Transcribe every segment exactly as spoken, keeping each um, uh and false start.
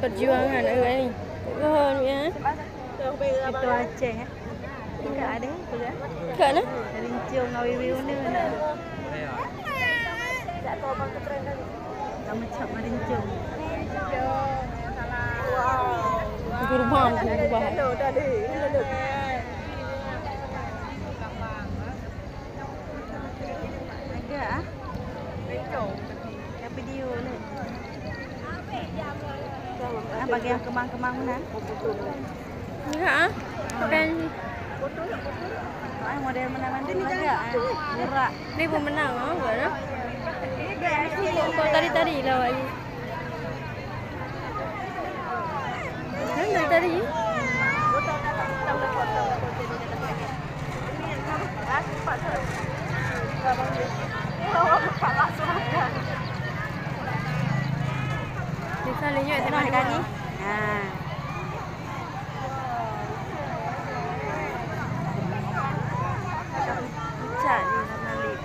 Perjuangan awak ni. Pohon ya. Itu Aceh. Enggak ada. Enggak ada. Rincung ngawi-wiwi na. Nama cak merincung. Gurma, gurma. Agak ah. Dah video ni. Ah, bagi yang kemang-kemang mana? Enggak ah. Bukan. Ah, model mana-mana agak ah. Murah. Ni pun menang ah, bukan ah. Kok tadi-tadi lah awak ni. Kan dari tadi. Bisa lihat teman-teman. Ha. Puncak ni, Malik.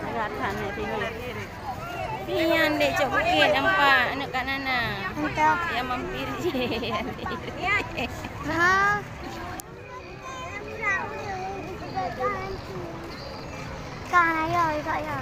Agak that nak tengok. Ni yang dek cok bukit nampak aneuk Kak Nana. Entah. Yang mampir je. Ha. Kan ayo, ikut ayo.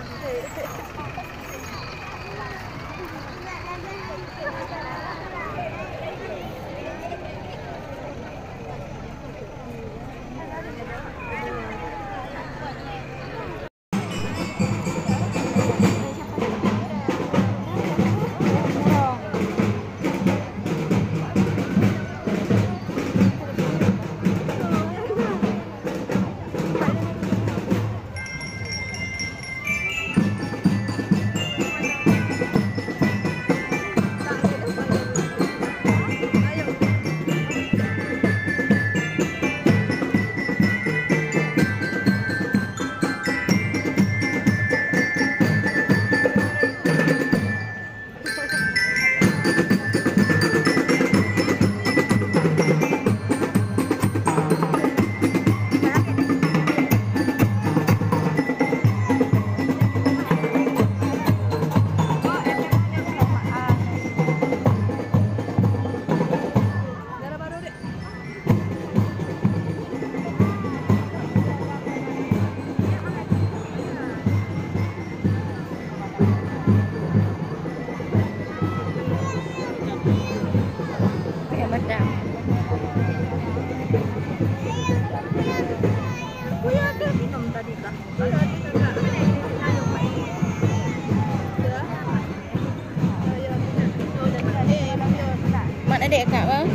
Mak na dek kak, bang?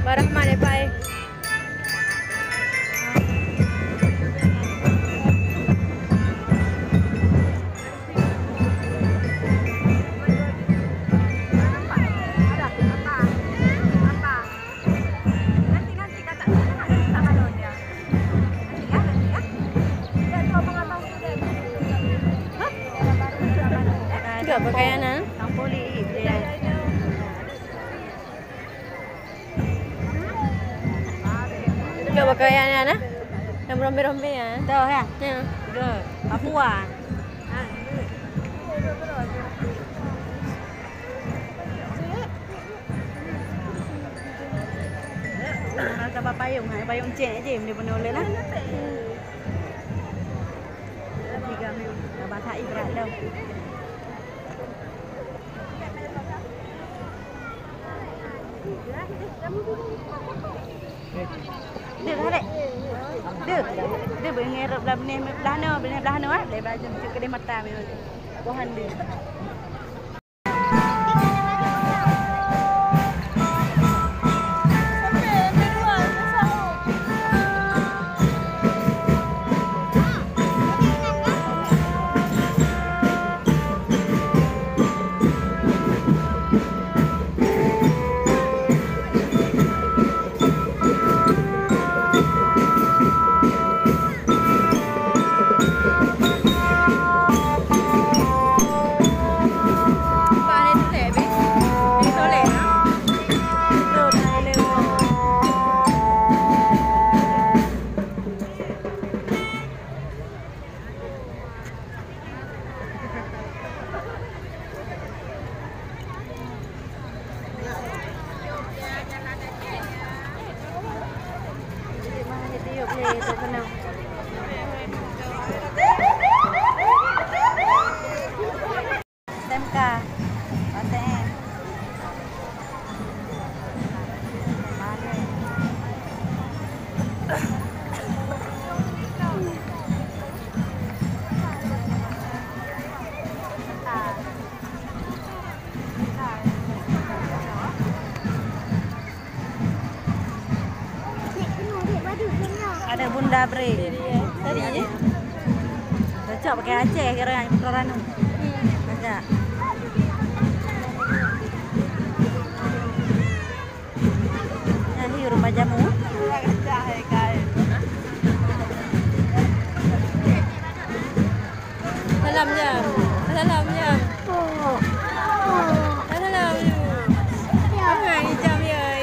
Barahman ya, Pak, eh. Enggak pakaian ah. Enggak pakaian ah. Yang berombe-rombe ah. Tuh ya. Ya. Tuh, Papua. Rasa payung, ha, payung cek je benda-benda ulun lah. Basa Ibrah dong. Deuh, deuh. Deuh, deuh, beungerop lam beuneh blah noe, beuneh blah noe, eh. Boleh belajar cuci kedai mata memang. Bohan deuh. S M K. P T N. Ada bunda bre. Tadi. Cocok pakai Aceh kira yang Putra Ranu. Cocok. Nah, hiu rumah jamu. Salam jam. Salam jam. Salam jam. Hai jam yai.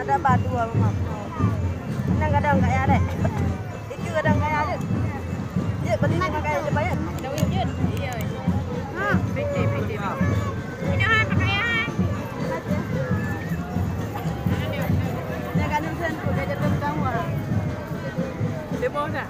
Ada batu abang. Nang kadang kaya dek. Itu kadang kaya dek. Dia beli lima kaya dia bayar. Daun jun. Iya. Ha. Piti, piti. Ini ha pakaian. Dia kan sen tu dia jadi tahu ah. Dia mau tak?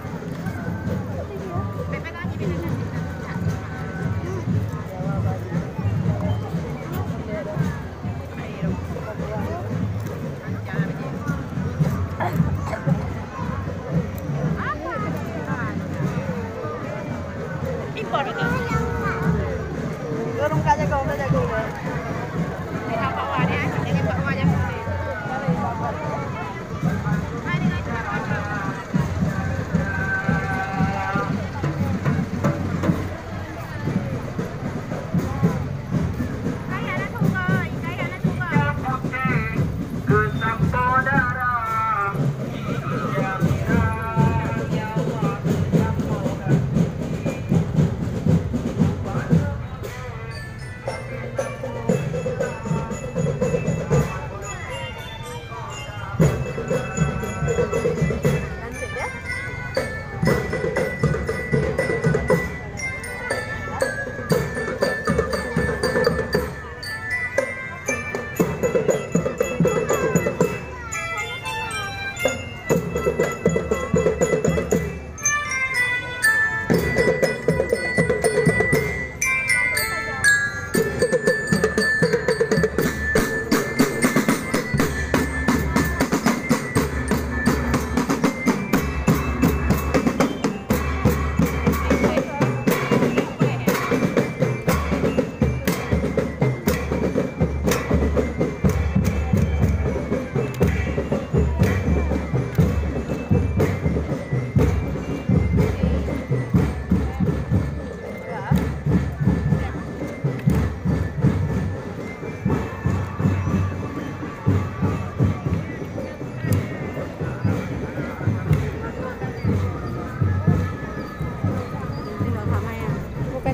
Impor betul. Ureueng ka jago, ka jago.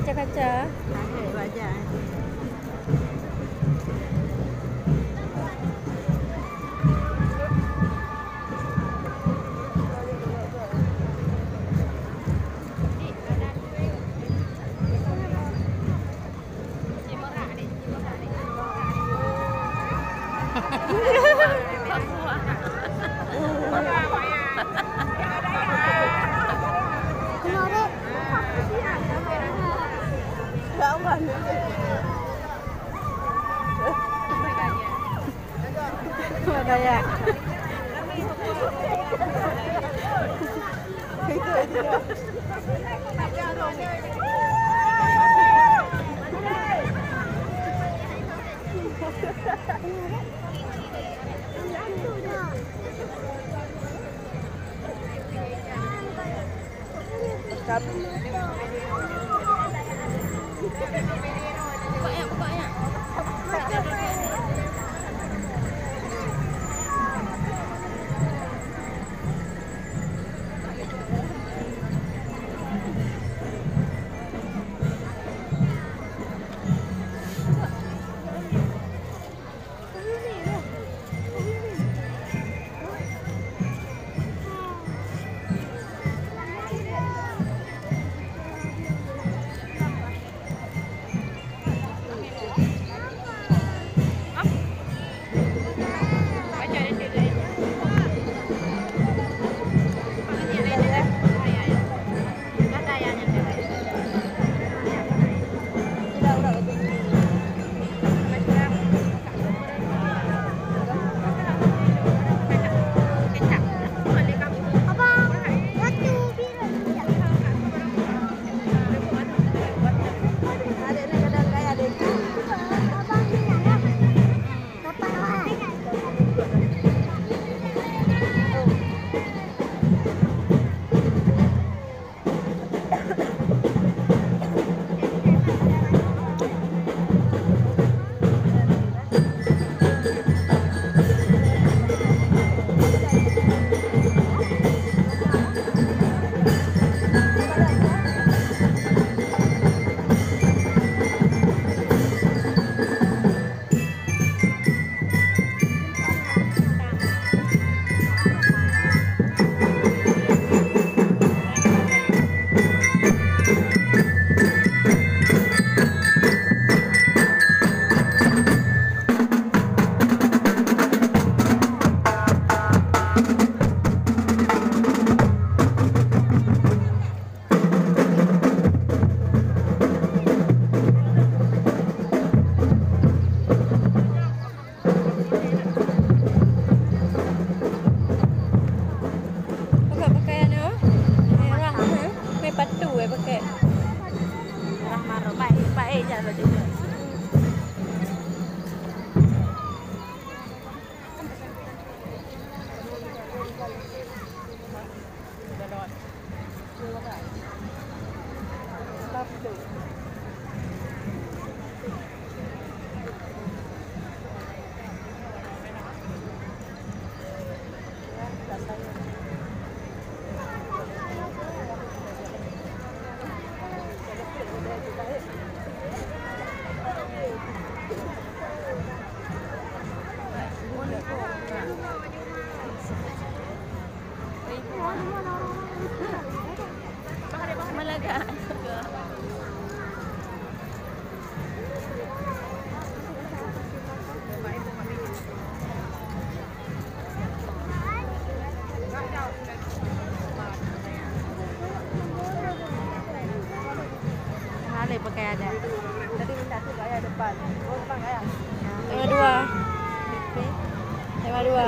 Kaca. Pakai pakaian apa? Merah, eh? Pakai patu, eh, pakai. Merah marah. Baik, baik je baju dia. Hale pakai adat. Tadi minta tu kat ayah depan. Oh, depan kat ayah. Tema dua. Tema dua.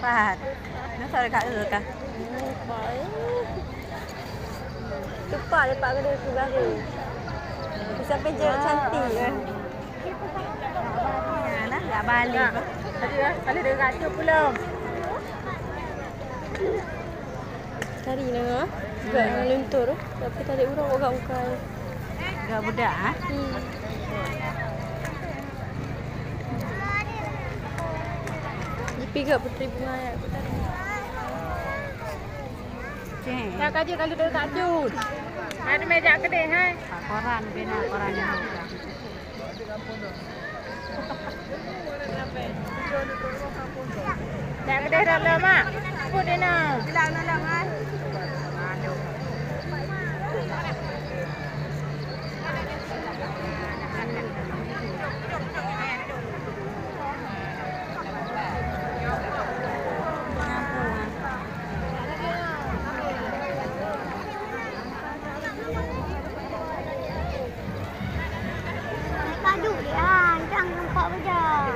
Pat. Nah, sorry, Kak, dulu, Kak. Tupat lepak kedai tu baru. Bisa pejak cantik. Nah, dah balik. Tadi, eh, kali dia racut pulang. Tadi na, juga luntur. Tapi tadi urang ukai-ukai. Dah budak, ha? Hmm. Jipiga Putri Bunga ya. Cek. Ya, kaji kalau dia tak jut. Ada meja kedai, hai. Pak koran, bina koran ni. Dah kedai dah lama. Put dia nak. Bilang nak lama. Padum dia, ah, cang nampak bejat.